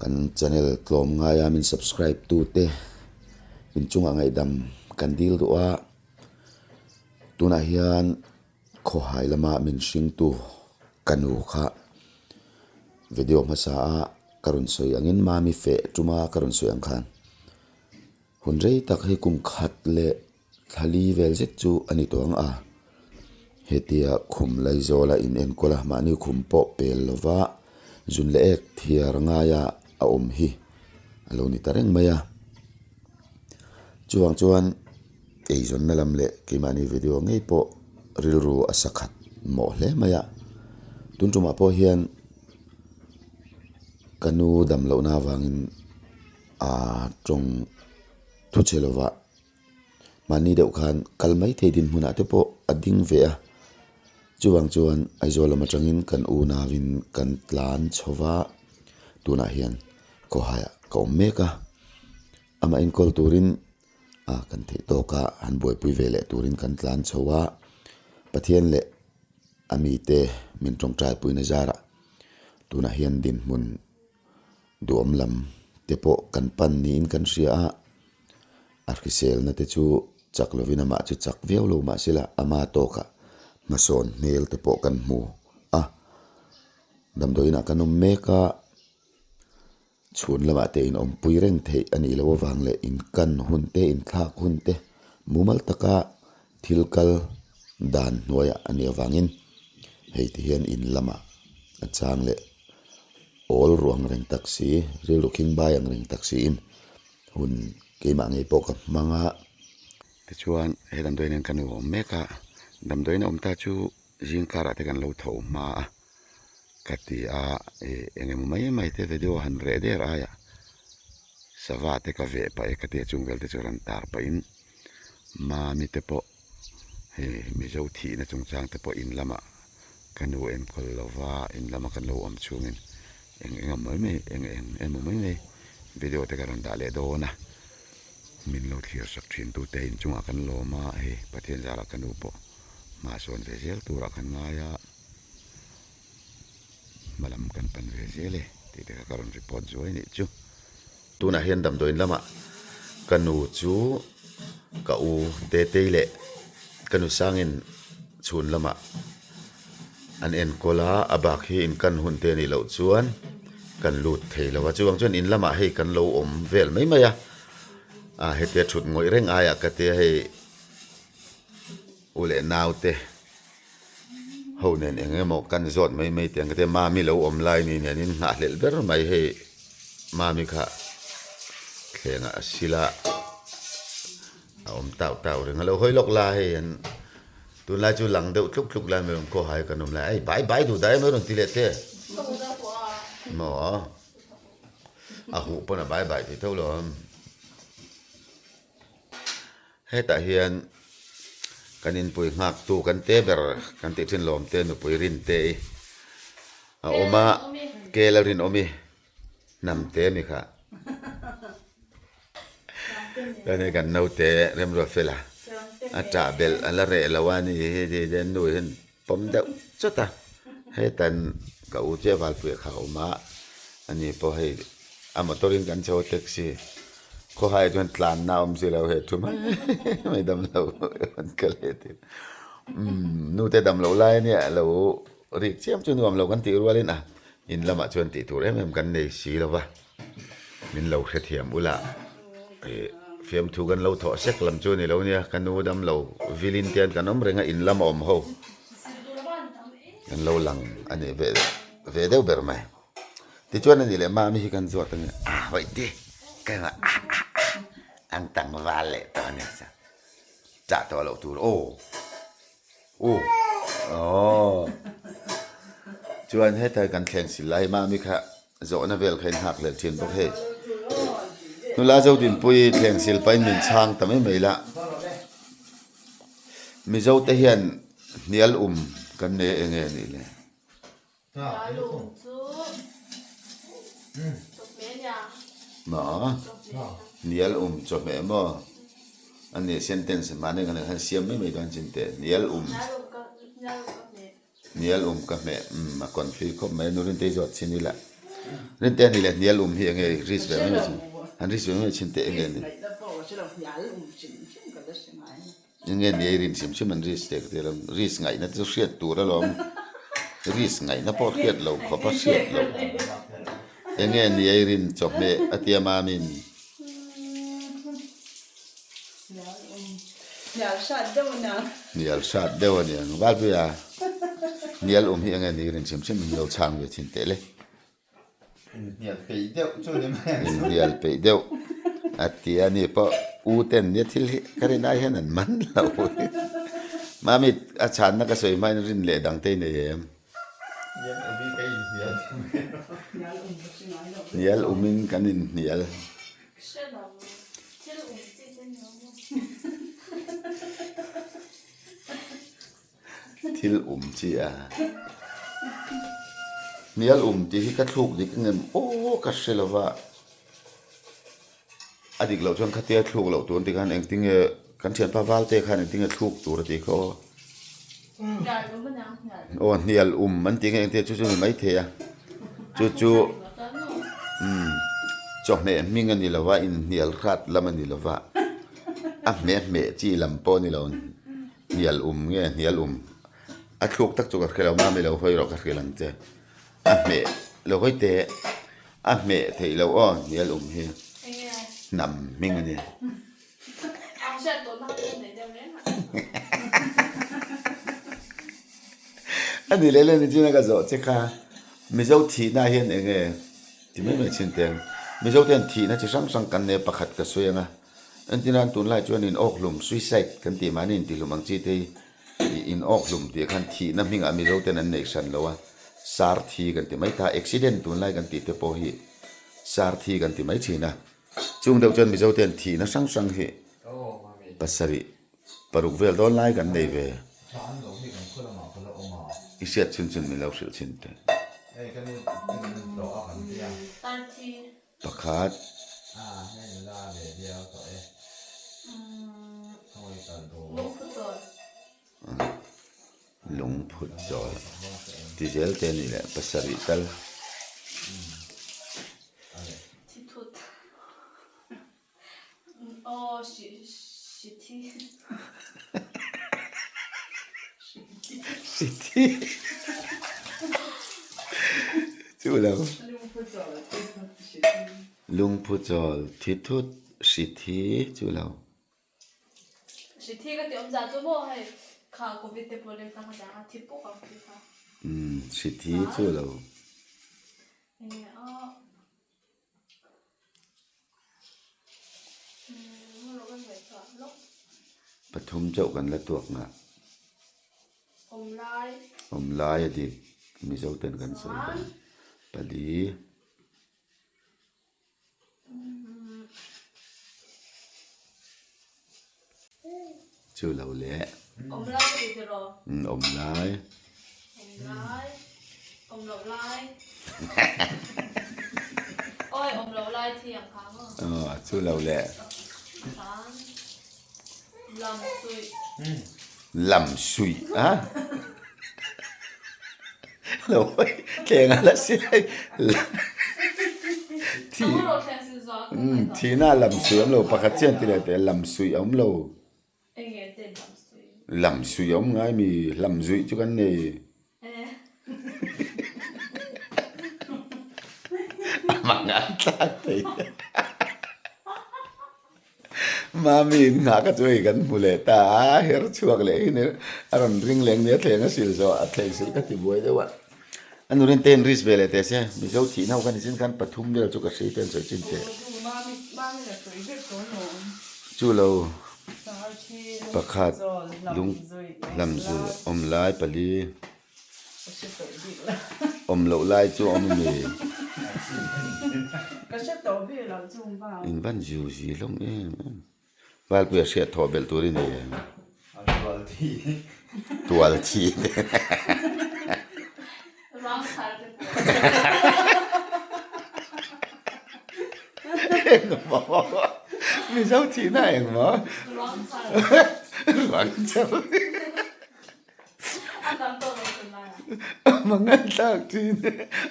Kan channel tlawm ngaia min subscribe tute inchungah ngaihdam kan dil duh a, tunah hian khawhai lama min hringtu ka nu kha video hmasa a ka rawn sawi angin mami feh tuma ka rawn sawi ang khan hun rei tak hei kum khat leh Thlali vel zet chu a ni tawh ang a, hetia khum Laizawla in enkawl a, mahni khum pawh pel lova zun leh ek thiar ngaia a awm hi a lo ni ta reng mai a. Chuvang chuan eizawnna lam leh keimahni video ngei pawh rilru a sakhat mawh hle mai a, tun tumah pawh hian ka nu dam lohna avangin aa tawng thu che lova. Mahni deuh khan kal mai thei dinhmunah te pawh a ding ve a, chuvang chuan Aizawl lam atangin kan unauin kan tlan chho va, tunah hian khawhaiah ka awm mek a, amah enkawl turin ah kan theih tawk a, han buaipui ve leh turin kan tlan chho a, Pathian leh a mite min tawngtai puina zarah tunah hian dinhmun Duhawm lam te pawh kan pan niin kan hria a, a hriselna te chu chak lovin amah chu chak viau lo mah sela ama tawkah hmasawn hmel te pawh kan hmu a, damdawiinah kan awm mek a, chhun lamah te inawmpui reng theih a nih loh avang leh inkan hun te inthlak hun te mumal taka thil kal dan hnuaiah a nih avangin hei ti hian in lamah a chang leh. Awl ruang reng tak si, rilru khing bai ang reng tak siin hun keimah ngei pawh ka hmang a. Tichuan he damdawiin hian ka nu a awm mek a, damdawiin a awm ta chu zing karah te kan lo tho hma a ka ti a, ih eng emaw mai mai te video han reh der aia sava te ka veh pah e ka ti a, chung vel te chu rawn tar pahin mami te pawh hei Mizo thihna chungchang te pawh in lamah. Ka nu enkawl lova in lama kan lo awm chhungin eng eng mai mai eng eng emaw mai mai video te ka rawn dah leh dawn a, min lo thlir sak thin tute inchungah kan lawm a, hei Pathian zarah ka nu pawh hma sawn ve zel turah kan ngai a, hma lam kan pan ve zel e tih te kha ka rawn report zuai a nih chu. Tunah hian damdawiin lamah ka nu chu ka u Tetei leh ka nu Sangin chhun lamah an enkawl a, a bak hi inkan hun te anih loh chuan kan lut thei lo a, chuvang chuan in lamah hei kan lo awm vel mai mai a, ah hetia thut ngawih reng aiah ka tia hei u leh naute ho nen eng emaw kan zawt mai mai tih ang ka tia mami lo awm lai ni nen in nghahhlelh ber mai hei mami kha thlengah a sil a a awm tau tau reng a lo hawi lawk la hei an tunlai chu lang deuh tluk tluk lai mai rawn khaw hai kan awm lai ei bai bai duh dai mai rawn ti leh te maw a huh pawn a bai bai thei tho lo ang. Hetah hian kan inpui nghaktu kan te ber kan tih thin lawm te nupui Rinte i a awm a, kel a rinawm i hnam te mi kha. Chuan hei kan naute remruat fel a, a ṭah belh a la reh lo a ni hi ti hian nu hian pawm deuh chawt a, hetan ka u chiah Valpuia kha a awm a, ani pawh hei a motor in kan chho a taxi khawhai chuan tlanna a awm si lo he thu mai mai dam lo an kal leh thin umm nu te dam loh lai ania lo rik chiam chu nuam lo kan tih rualin a in lamah chuan tih tur em em kan nei si lo va min lo hrethiam ula ih fiamthu kan lo thawh sek lam chu a ni lo nia ka nu dam lo vilin te hian kan awm reng a in lama awm ho kan lo lang a ni ve ve deuh ber mai. Tichuan a nih leh mami hi kan zawt ang a hawi te ka ah ah ah an tlangval leh tawh a nia chuan chah tawh loh tur aw aw aw chuan heta kan thleng sil lai mami kha zawhna vel kha in nghak hlel thin bawk hei nula Zodinpuii thleng sil pahin min chhang ta mai mai la Mizo te hian hnial um kan nei a enge nih le. Maw? Hnial um chawhmeh maw? A ni sentence mahni kan han siam mai mai dawn chin teh. Hnial um. Hnial um ka hmeh. Umm a confi khawp mai. Nurin te hi zawt chin ila. Rinte a ni leh hnial um hi enge risk ve mai mai chin han risk ve mai mai chin teh enge ni. Enge ni ei rin hrim hrim an risk teh ka ti alawm risk ngaihna te chu hriat tur alawm risk ngaihna pawh hriat lo khawp a hriat loh enge ni ei rin chawhmeh a tia mamin. Hnial hrat deuh a niang Valpuia hnial um hi enge ni rin hrim hrim in lo chhang ve thin teh le. Inhnial peih deuh chu ni mai ang chu. Inhnial peih deuh a ti a ni pawh u ten nia thil hi ka rin ai hian an man lo. Mami a chhanna ka sawi hmain rin leh dang te i nei em? Hnial umin ka inhnial ti mai ang. Hnial umin kan inhnial. Thil um chi a. Hnial um tih hi ka thluk dik ang em aw ka hre lo va. A dik loh chuan khatia thluk loh tur an ti khan engtinge kan thianpa Valte khan engtinge thluk tur a tih kha aw. Aw hnial um an tih nge engtinge chu chu ni maithei a. Chu chu umm chawhmeh hming a ni lo va inhnial hrat lam a ni lo va. A hmeh hmeh chi lam pawh a ni lo. Hnial um nge hnial um? A thluk tak chu ka hre lo, mami lo hawi rawh ka hrilh ang che. A hmeh lo hawi teh, a hmeh theih loh aw hnial um hi hnam hming a ni. A ni leh leh ni chin a ka zawh che kha, Mizo thihna hian eng nge ti mai mai chin teh ang. Mizo te hian thihna chi hrang hrang kan nei a, pakhat ka sawi ang a. Entirnan tunlai chuan in awk hlum, suicide, kan tih mahni intihlum ang chi te hi in awk hlum tih khan thihna hmingah Mizo ten an neih hran lo a, sar thi kan ti mai ta, accident tunlai kan tih te pawh hi sar thi kan ti mai thin a, chung deuh chuan Mizo ten thihna hrang hrang hi pasarih paruk vel dawn lai kan nei ve. I hriat chhun chhun min lo hrilh chhin teh. Pakhat. Lungphut chawl. Ti zel te a nih leh pasarih tal. Hrithi chu lo lungphu chawl thi thut hrithi chu lo. Umm hrithi chu lo. Pathum chauh kan la tuak nghah. Awm lai a dik Mizo ten kan sawi dan. Pali. Chu lo leh. Awm lai ka ti tiraw? Umm awm lai. Awm lai. Awm loh lai. Awi awm loh lai thi ang kha maw? Aw chu lo leh. Khan lam suih. Lam suih a. Lo hawi thleng a la si lai. Thi thihna lam suih a awm lo pakhat chian ti leh teh lam suih a awm lo. Lam suih a awm ngai mi lam zuih chu kan nei. A mangan thlak thei. Mami in nghah ka chu hei kan hmu leh ta a, her chhuak leh hi a rawn ring leng nia thleng a sil zawh a thleng sil ka ti buai deuh a. A nurin te in risk ve leh teh se, Mizo thih ho khan nichin khan pathum vel chu ka hri te an sawi chin teh. Chu lo pakhat lung hlam zui awm lai pali. Awm loh lai chu awm a mi. In van ziu zi hlawm em em. Valpuia hriat thawh belh tur i nei em? Tual thi. Engmaw? Mizo thihna engmaw? Ruang char. Mangan thlak thin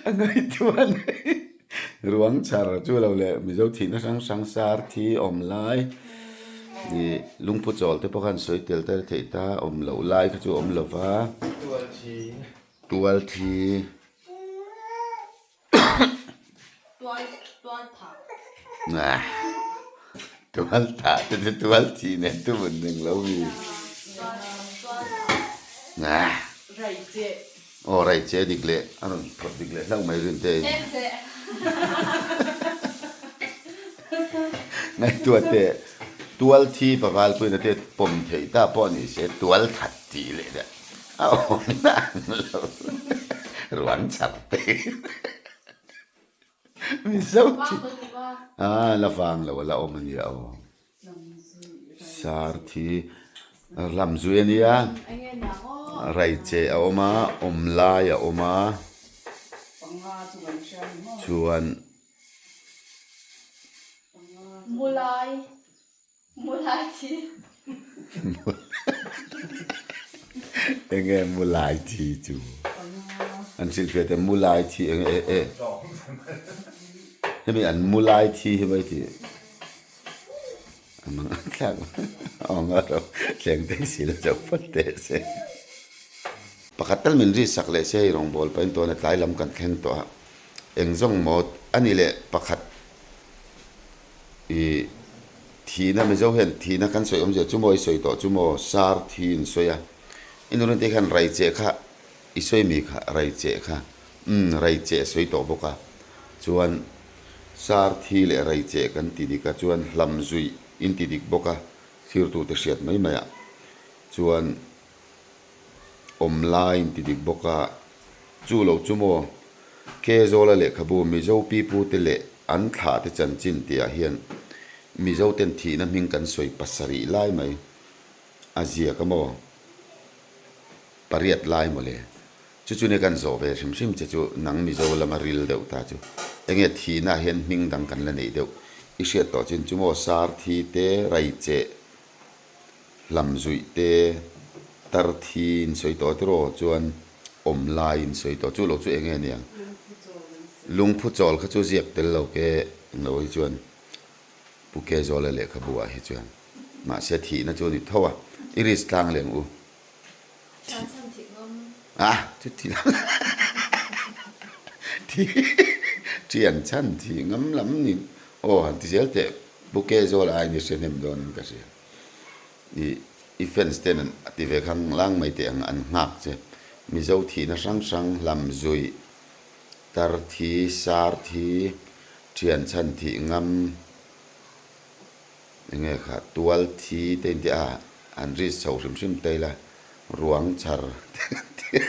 a ngaihtuah nei. Ruang chhar chu lo leh Mizo thihna hrang hrang sar thi awm lai ih lungphu chawl te pawh khan sawi tel tel theih ta awm loh lai kha chu awm lo va. Tual thi. Tual thi. Tual tual thah. Tual thah te chu tual thi nen tu vun ning lo mi. Tual tual thah. Rai che. Aw rai che dik leh a rawn phawrh dik leh hlauh mai rin te. Em che. Ngaihtuah teh tual thi paval puina te pawm theih ta pawh ni se tual that tih leh dah. A awm dan lo ruang char te Mizo thi a la vang lo a la awm a nia aw sar thi lam zui a nia rai che a awm a awm lai a awm a chuan Mulai Mulai thi. Enge mulai thi chu? An hrilhfiah te mulai thi enge e e. Hemi an mulai thi hi mai ti. A mang an thlak awm a ro thleng thei si lo zo phawt teh se. Pakhat tal min ri sak leh se hei rawngbâwl pahin tuna tlai lam kan thleng tawh a. Eng zawng maw a ni leh pakhat I thihna Mizo hian thihna kan sawi awmzia chu maw i sawi tawh chu maw sar thi in sawi a, i nunah te khan rai cheh kha i sawi mi kha rai cheh kha umm rai cheh a sawi tawh bawk a, chuan sar thi leh rai cheh kan ti dik a chuan hlam zuih in ti dik bawk a thirtu te hriat mai mai ah chuan awm lai in ti dik bawk a, chu lo chu maw Kezawla lehkhabu Mizo pipute leh an thlah te chanchin tih ah hian Mizo ten thihna hming kan sawi pasarih lai mai a ziak a maw pariat lai maw le chu chu nia kan zawh ve hrim hrim che chu nang Mizo lama ril deuh ta chu enge thihna ah hian hming dang kan la neih deuh i hriat tawh chin chu maw sar thi te raicheh Hlam zuih te, tar thi in sawi tawh tiraw chuan awm lai in sawi tawh chu lo chu eng nge niang? Lungphu chawl kha chu ziak tel lo ke englo hi chuan Pu Kezawla lehkhabu ah hi chuan mahse thihna chu a ni tho a, i risk tlang leng u. A chuti lam thi thian chhan thih ngam lam ni aw han ti zel teh Pu Kezawla aiin i hre hnem dawn in ka hria. I i fans ten an ti ve khang lang mai teh ang an nghak che. Mizo thihna hrang hrang hlam zuih, tar thi, sar thi, thian chhan thih ngam, enge kha tual thi te in tih a an risk chho hrim hrim ta ila ruang chhar te kan ti a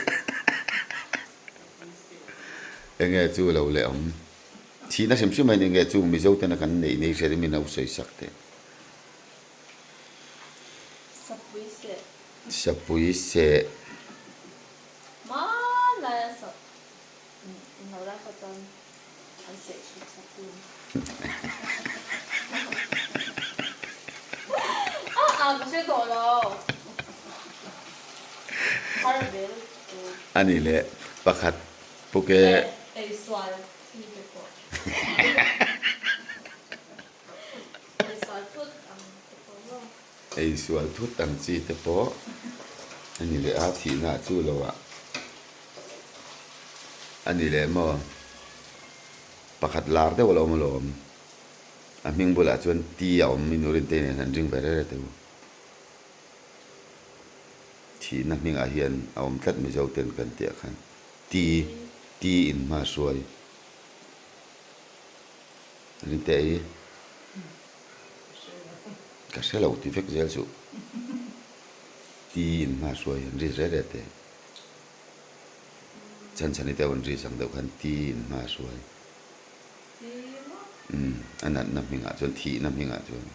enge chu lo leh awm. Thihna hrim hrim a in enge chu Mizo tena kan neih nei hriat in min lo sawi sak teh. Sapui seh. Sapui seh. Hmanlai a sap inlo lai kha chuan an seh thin sapui. A a ka hre tawh lo. Har vel tur. A nih leh pakhat puke. Ei sual thi te pawh. Ei sual thut ang chi te pawh a ni leh a, thihna chu lo ah a ni leh maw? Pakhat lar deuh a lo awm alawm, a hming bulah chuan T a awm i nurin te nen han ring ve rere teh u. Thihna hmingah hian a awm tlat Mizo ten kan tih ah khan T, T in hma hruai. Rintei, Ka hre lo ti vek zel suh. Tiin hma hruai an ri reh reh teh. Chhanchhani te an ri sang deuh khan tiin hma hruai. Umm, a natna hmingah chuan, thihna hmingah chuan.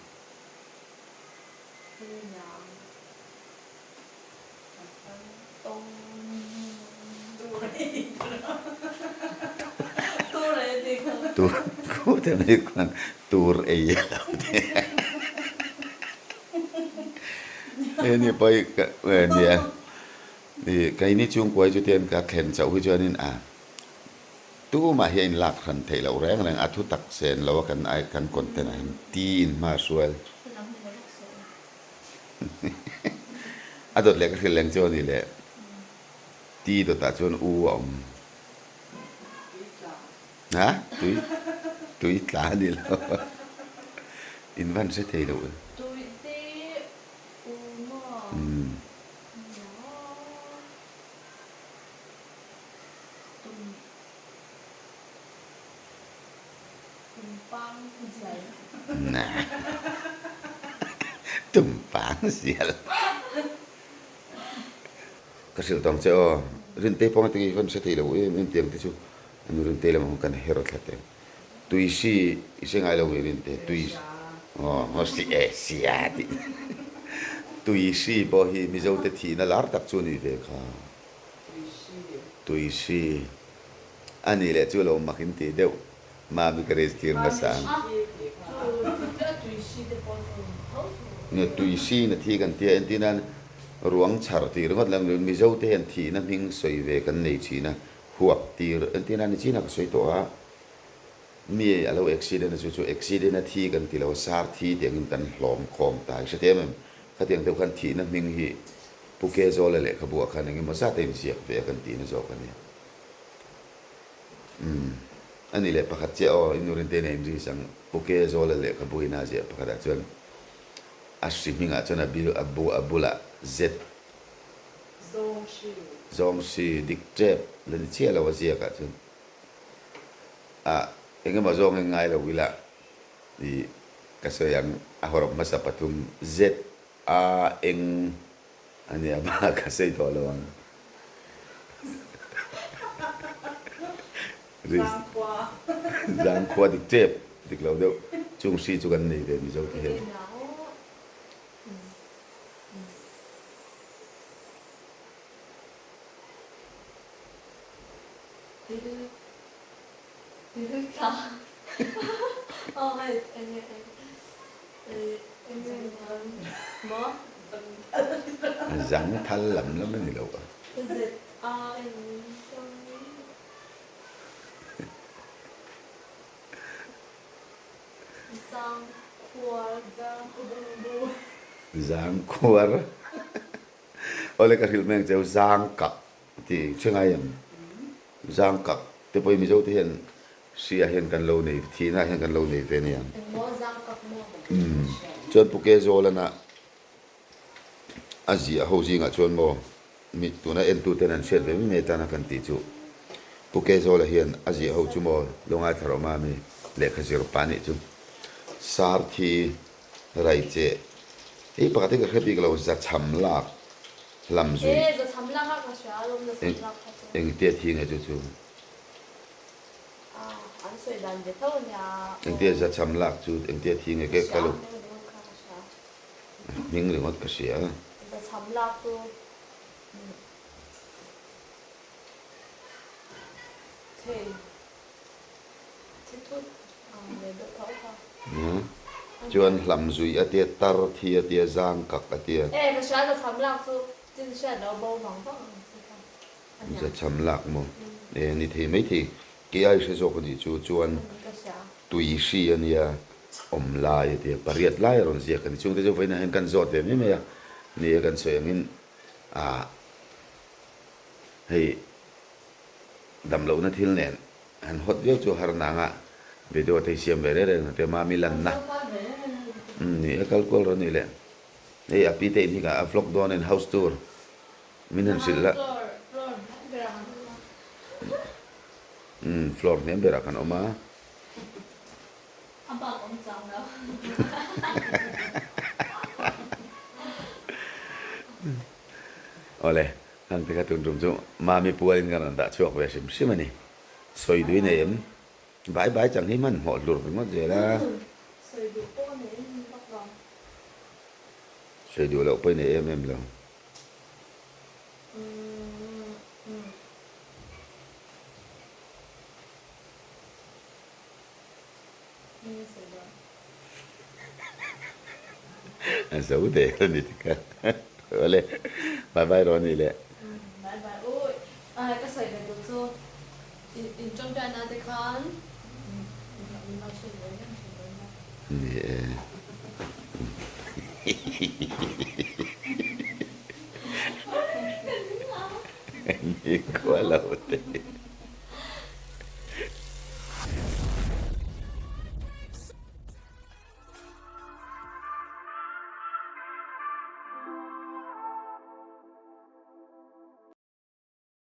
Tur kute mai khuan tur ei a lo ti he ni pawh hi ka nia ih keini chhungkua hi chutiang ka thlen chauh hi chuanin a. Tumah hi a inlak hran theih loh reng reng a thu tak sen lo a kan ai kan content ah hian ti in hma hrual. A dawt leh ka hrilh leng chu a ni leh ti dawtah chuan u a awm. Ha tui tui tla a ni lo in van hre thei lo e. Tui te u maw? Tumpang zial. Ka hrilh tawng che aw. Rintei pawng atang hi kan hre thei lo em em tiang te chu anu Rintei lamah khan kan her thla teh. Tui si i hre ngai lo nge Rinte tui aw si e sia tih tui si pawh hi Mizo te thihna lar tak chu a ni ve kha. Tui si a nih leh chu lo mak in tih deuh Mami ka raise tir hmasa ang. Nge tui si na thi kan tia entir nan ruang chhar tih ringawt lam Mizo te hian thihna hming sawi ve kan nei thin a, huap tir entir nan nichin a ka sawi tawh a, mi a lo accident a chu chu accident a thi kan ti lo a, sar thi tih angin kan hlawm khawm ta i hre teh em em khatiang deuh khan thihna hming hi Pu Kezawla lehkhabu ah khan engemaw zat a inziak ve a kan tihna zawk a nia. Umm a ni leh pakhat chiah aw, i nurin te nen inri sang Pu Kezawla lehkhabu in a ziah pakhat ah chuan a hri hming ah chuan a bil a bu a bulah Z Zawng hri Zawng hri dik tep la ni chiah lo a ziak ah chuan a engemaw zawng en ngai lo ila i ka sawi ang a hawrawp hmasa pathum Z A eng a nia bak a sawi tawh lo ang. Zangkhua. Zangkhua dik tep dik lo deuh chung hri chu kan nei ve Mizo te hian. Zang thal lam lam a ni lo a. Zang khuar. Awle ka hrilh mai ang cheu zang kak Ti hre ngai em? Zang kak te pawh hi Mizo te hian hria hian kan lo nei, thihna hian kan lo nei ve ania. Engmaw zang kak maw? Umm. Chuan Pu Kezawlana a ziah ho zingah chuan maw mi tuna entu ten an hriat ve mai mai atana kan tih chu Pu Kezawla hian a ziah ho chu maw lo ngaithla rawh mami lehkha zir pa nih chu Sarthi Raicheh hei pakhat hi ka hre bik lo zachham lak hlam zui. He zachham lak a ka hria alawm zachham lak kha chu. Engtia thi nge chu chu? Ah an sawi dan ve tho ania aw. Engtia zachham lak chu engtia thi nge ke ka lo. Hming ringawt kha ka hria. Hming ringawt ka hria. Zachham lak chu thei. Chuan hlam zui a tia, tar thi a tia, zang kak a tia. Zachham lak maw? E ni thei mai thei. Kei ai hre zawk a nih chu. Chuan tui hri a nia, awm lai a tia, pariat lai a rawn ziak a ni. Chungte chu vawiinah hian kan zawt ve mai mai a, ni e kan sawi angin ah hei damlohna thil nen Han hot viau chu har nang a video te hi siam ve reng reng ang te mami lanna umm ni e kal kual rawh ni le hei a pi te in hi ka a vlog dawn in house tour min han hrilh la umm floor hniam berah kan awm a. A bak awm chang lo. Awle hang te kha tun tum chu mami pualin kan rawn dah chhuak ve hrim hrim a ni. Sawi duh i nei em? Bai bai chang hi hmanhmawh hlur ringawt zel a. Sawi duh pawh a nei em vak lo. Sawi duh loh pawh i nei em em lo. A zo der a ni tikha. Awle, bye bye rawh a nih leh. Bye bye. Ui, ka sawi ve duh chu. In tawngtaina te khan min lo hrilh ve reng thin dawn nia. Ni e. Ni khua lo te.